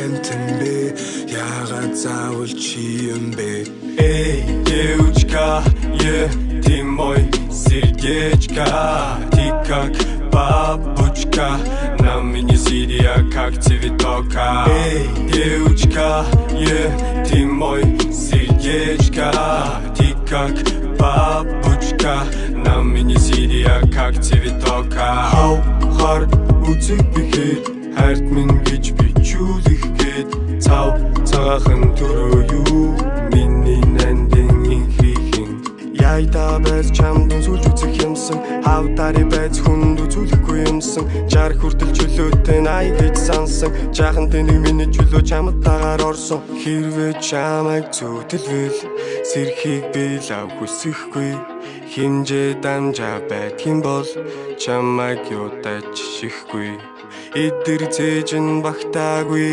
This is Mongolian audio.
амтан бэ? Яагаад заавал чи юм бэ? Эй, девочка, yeah, ты мой сердечко. Ты как бабочка, на мне сидя как цветок. Эй, девочка, yeah, ты мой сердечко. Ты как бабочка, на мне сидя как цветок. Хав хар үзэг бихэд хайрт минь гэж бичүүлэх гээд цав цагаахан төрөө юу миний нандин инхийхэн яйда байз чамд үнсүүлж үзэх юмсан, хав дари байз хүнд үзүүлэхгүй юмсан, 60 хүртэл чөлөөтэй най гэж сансан, жаахан тэнэг миний чөлөө чамд дагаар орсон. Хэрвээ чамайг зүтэлвэл сэрхийг би лав хүсэхгүй, химжээ дамжаа байдгийн бол чамайг юудаж шихгүй, идэр зээж нь багтаагүй.